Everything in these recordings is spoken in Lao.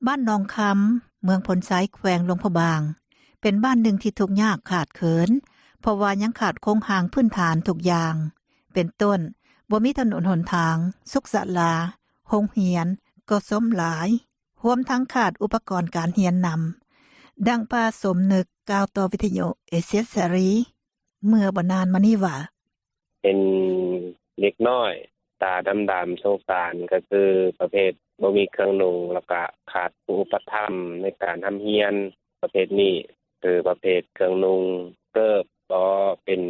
ບ້ານໜອງຄຳ ເມືອງໂພນໄຊ ແຂວງຫຼວງພະບາງ ເປັນບ້ານໜຶ່ງທີ່ທຸກຍາກຂາດເຂີນ ເພາະວ່າຍັງຂາດໂຄງຮ່າງພື້ນຖານທຸກຢ່າງ ເປັນຕົ້ນ ບໍ່ມີຖະໜົນຫົນທາງ, ສຸກສາລາ, ໂຮງຮຽນກໍຊົມຫຼາຍ ຮວມທັງຂາດອຸປະກອນການຮຽນນຳ. ດັ່ງ ປ້າ ສົມນຶກ ກ່າວຕໍ່ວິທຍຸເອເຊຍເສລີ ເມື່ອບໍ່ດົນມານີ້ວ່າ: ເຫັນເດັກນ້ອຍຕາດຳໆ ສົງສານ ກໍຄືປະເພດບໍ່ມີເຄື່ອງນຸ່ງ ແລ້ວກະຂາດຜູ້ອຸປະຖຳໃນການຮ່ຳຮຽນປະເພດນີ້ ຄືປະເພດເຄື່ອງນຸ່ງ ເກີບ ເປັນ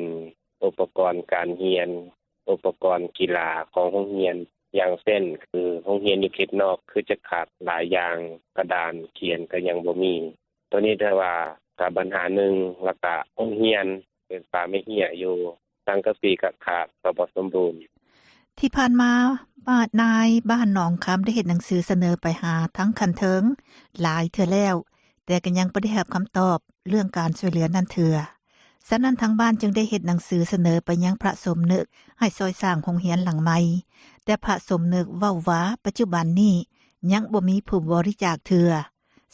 ອຸປະກອນການຮຽນ ອຸປະກອນກິລາຂອງໂຮງຮຽນ ຢ່າງເຊັ່ນ ຄືໂຮງຮຽນຢູ່ເຂດນອກ ຄືຈະຂາດຫຼາຍຢ່າງ ກະດານຂຽນກໍຍັງບໍ່ມີ. ໂຕນີ້ຖືວ່າກະບັນຫາໜຶ່ງ ແລ້ວກະໂຮງຮຽນເປັນປາໄມ້ເຫ້ຍຢູ່ ສັງກະສີກໍຂາດ ກໍບໍ່ສົມບູນ. ທີ່ຜ່ານມາ ນາຍບ້ານໜອງຄຳ ໄດ້ເຮັດໜັງສືສະເໜີໄປຫາທາງຂັ້ນເທິງຫຼາຍເທື່ອແລ້ວ ແຕ່ກໍຍັງບໍ່ໄດ້ຮັບຄຳຕອບເລື່ອງການຊ່ວຍເຫຼືອນັ້ນເທື່ອ. ສະນັ້ນ ທາງບ້ານຈຶ່ງໄດ້ເຮັດໜັງສືສະເໜີໄປຍັງ ພະ ສົມນຶກ ໃຫ້ຊ່ອຍສ້າງໂຮງຮຽນຫຼັງໃໝ່ ແຕ່ ພະ ສົມນຶກ ເວົ້າວ່າ ປັດຈຸບັນນີ້ຍັງບໍ່ມີຜູ້ບໍລິຈາກເທື່ອ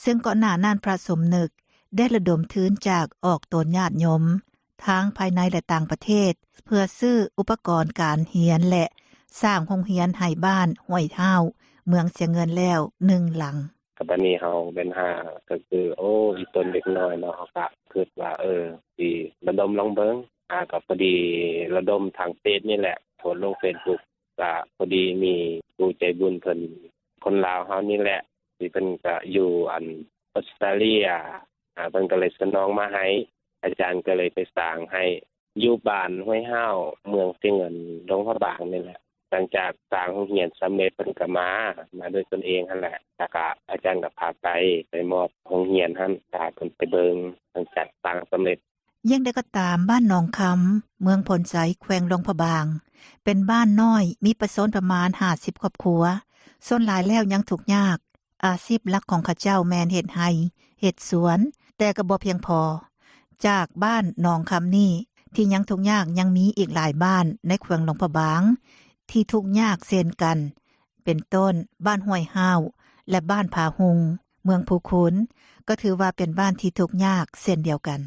ເຊິ່ງກ່ອນໜ້ານັ້ນ ພະ ສົມນຶກ ໄດ້ລະດົມທຶນຈາກອອກຕົນຍາດໂຍມ ທັງພາຍໃນ ແລະ ຕ່າງປະເທດ ເພື່ອຊື້ອຸປະກອນການຮຽນ ແລະ ສ້າງໂຮງຮຽນໃຫ້ບ້ານຫ້ວຍຮ້າວ ເມືອງຊຽງເງິນແລ້ວໜຶ່ງຫຼັງ. ກະບາດນີ້ເຮົາບັນຫາກໍຄື ໂອ້ ອີ່ຕົນເດັກນ້ອຍເນາະ ເຮົາກະຄິດວ່າ ເອີ ຊິລະດົມລອງເບິ່ງ ອາ ກໍພໍດີລະດົມທາງເຟສນີ້ແຫຼະ ໂພສລົງເຟສບຸກ ກະພໍດີມີຜູ້ໃຈບຸນເພິ່ນ ຄົນລາວເຮົານີ້ແຫຼະ ທີ່ເພິ່ນກະຢູ່ອັນ ອອສເຕຣເລັຽ ອາ ເພິ່ນກໍເລີຍສະໜອງມາໃຫ້ ອາຈານກໍເລີຍໄປສ້າງໃຫ້ ຢູ່ບ້ານຫ້ວຍຮ້າວ ເມືອງຊຽງເງິນ ຫຼວງພະບາງນີ້ແຫຼະ. ຫຼັງຈາກສ້າງໂຮງຮຽນສຳເລັດ ເພິ່ນກໍມາ ມາດ້ວຍຕົນເອງຫັ້ນແຫຼະ ແລ້ວກະອາຈານກໍພາໄປ ໄປມອບໂຮງຮຽນຫັ້ນ ພາເພິ່ນໄປເບິ່ງ ຫຼັງຈາກສ້າງສຳເລັດ. ຢ່າງໃດກໍຕາມ ບ້ານໜອງຄຳ ເມືອງໂພນໄຊ ແຂວງຫຼວງພະບາງ ເປັນບ້ານນ້ອຍ ມີປະຊາຊົນປະມານຫ້າສິບຄອບຄົວ ສ່ວນຫຼາຍແລ້ວຍັງທຸກຍາກ ອາຊີບຫຼັກຂອງເຂົາເຈົ້າແມ່ນເຮັດໄຮ່ ເຮັດສວນ ແຕ່ກໍບໍ່ພຽງພໍ. ຈາກບ້ານໜອງຄຳນີ້ ທີ່ຍັງທຸກຍາກ ຍັງມີອີກຫຼາຍບ້ານໃນແຂວງຫຼວງພະບາງ ທີ່ທຸກຍາກເຊັ່ນກັນ ເປັນຕົ້ນ ບ້ານຫ້ວຍຮ້າວ ແລະ ບ້ານຜາຮຸ່ງ ເມືອງພູຄູນ ກໍຖືວ່າເປັນບ້ານທີ່ທຸກຍາກເຊັ່ນດຽວກັນ.